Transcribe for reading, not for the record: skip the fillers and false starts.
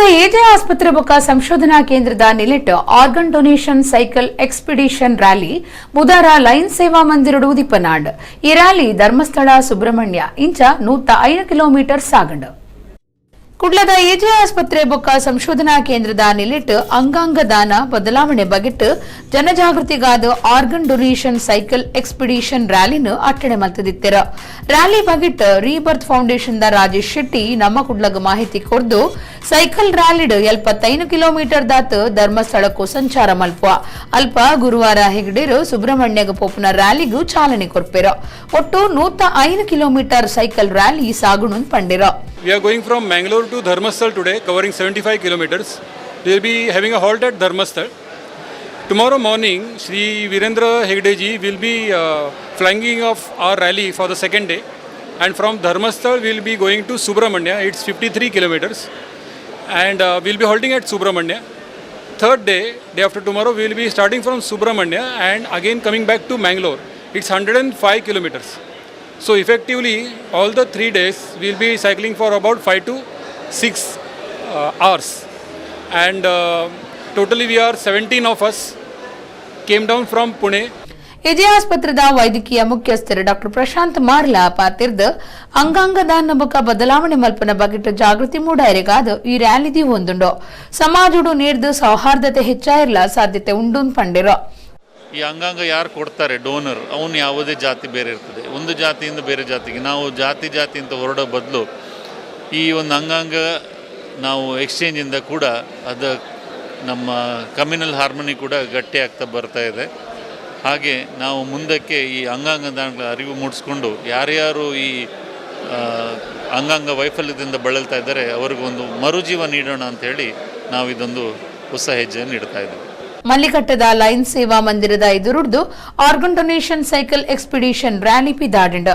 AJ ಆಸ್ಪತ್ರೆ ಬೊಕ್ಕ ಸಂಶೋಧನಾ ಕೇಂದ್ರದ ನಿಲೆಟ್ organ donation cycle expedition rally ಬುಧಾರ ಲೈನ್ ಸೇವಾ ಮಂದಿರಡು ಉದಿಪನಾಂಡ್. ಈ ರ್ಯಾಲಿ ಧರ್ಮಸ್ಥಳ, ಸುಬ್ರಹ್ಮಣ್ಯ ಇಂಚ 105 ಕಿಲೋಮೀಟರ್ ಸಾಗಂಡ್. ಕುಡ್ಲದ ಎಜೆ ಆಸ್ಪತ್ರೆ ಬೊಕ್ಕ ಸಂಶೋಧನಾ ಕೇಂದ್ರದ ನಿಲೆಟ್ ಅಂಗಾಂಗ ದಾನ ಬದಲಾವಣೆ ಬಗೆಟ್ ಜನಜಾಗೃತಿಗಾದ ಆರ್ಗನ್ ಡೊನೇಷನ್ ಸೈಕಲ್ ಎಕ್ಸ್ಪಿಡಿಷನ್ ರ್ಯಾಲಿನ ಅಟ್ಟಣೆ ಮಲ್ತದಿತ್ತೆರ್. ರ್ಯಾಲಿ ಬಗೆಟ್ rebirth foundation the Rajesh Shetty ನಮ್ಮ ಕುಡ್ಲಗ್ ಮಾಹಿತಿ ಕೊರ್ದು, ಸೈಕಲ್ ರ್ಯಾಲಿಡ್ 75 ಕಿಲೋಮೀಟರ್ ದಾತ್ ಧರ್ಮಸ್ಥಳಕ್ಕೂ ಸಂಚಾರ ಮಲ್ಪುವ. ಅಲ್ಪ ಗುರುವಾರ ಹೆಗ್ಡೇರು ಸುಬ್ರಹ್ಮಣ್ಯಗ್ ಪೋಪುನ ರ್ಯಾಲಿಗೂ ಚಾಲನೆ ಕೊರ್ಪೆರ್. ಒಟ್ಟು 105 ಕಿಲೋಮೀಟರ್ ಸೈಕಲ್ ರ್ಯಾಲಿ ಸಾಗುಣು ಪಂಡೆರ್. We are going from Mangalore to Dharmasthal today, covering 75 kilometers. We will be having a halt at Dharmasthal. Tomorrow morning, Sri Virendra Hegde ji will be flagging off our rally for the second day. And from Dharmasthal, we will be going to Subramanya. It's 53 kilometers. And we will be halting at Subramanya. Third day, day after tomorrow, we will be starting from Subramanya and again coming back to Mangalore. It's 105 kilometers. So effectively, all the 3 days we will be cycling for about 5 to 6 hours, and totally we are 17 of us came down from Pune. AJ ಆಸ್ಪತ್ರೆದ ವೈದ್ಯಕೀಯ ಮುಖ್ಯಸ್ಥರು doctor Prashant ಮಾರ್ಲಾ ಪಾತೆರ್ದ್, ಅಂಗಾಂಗ ದಾನ ಬೊಕ ಬದಲಾವಣೆ ಮಲ್ಪನ ಬಗೆಟ್ ಜಾಗೃತಿ ಮೂಡಾಯರೆಗಾದ ಈ ರ್ಯಾಲಿ ಒಂದುಂಡು. ಸಮಾಜಡು ನೀರ್ದು ಸೌಹಾರ್ದತೆ ಹೆಚ್ಚಾಯಿರ್ಲ ಸಾಧ್ಯತೆ ಉಂಡು ಪಂಡೆರು. ಈ ಅಂಗಾಂಗ ಯಾರು ಕೊಡ್ತಾರೆ, ಡೋನರ್, ಅವನು ಯಾವುದೇ ಜಾತಿ ಬೇರೆ ಇರ್ತದೆ. ಒಂದು ಜಾತಿಯಿಂದ ಬೇರೆ ಜಾತಿಗೆ ನಾವು ಜಾತಿ ಜಾತಿ ಅಂತ ಹೊರಡೋ ಬದಲು ಈ ಒಂದು ಅಂಗಾಂಗ ನಾವು ಎಕ್ಸ್ಚೇಂಜಿಂದ ಕೂಡ ಅದು ನಮ್ಮ ಕಮ್ಯುನಲ್ ಹಾರ್ಮನಿ ಕೂಡ ಗಟ್ಟಿ ಆಗ್ತಾ ಬರ್ತಾ ಇದೆ. ಹಾಗೆ ನಾವು ಮುಂದಕ್ಕೆ ಈ ಅಂಗಾಂಗ ದಾನಗಳ ಅರಿವು ಮೂಡಿಸ್ಕೊಂಡು ಯಾರ್ಯಾರು ಈ ಅಂಗಾಂಗ ವೈಫಲ್ಯದಿಂದ ಬಳಲ್ತಾ ಇದ್ದಾರೆ, ಅವ್ರಿಗೊಂದು ಮರುಜೀವ ನೀಡೋಣ ಅಂಥೇಳಿ ನಾವು ಇದೊಂದು ಹೊಸ ಹೆಜ್ಜೆಯನ್ನು ಇಡ್ತಾ ಇದ್ದೀವಿ. ಮಲ್ಲಿಕಟ್ಟದ ಲೈನ್ ಸೇವಾ ಮಂದಿರದ ಎದುರುಡ್ದು organ donation cycle expedition rally ಪಿದಾಡಿಂಡ್.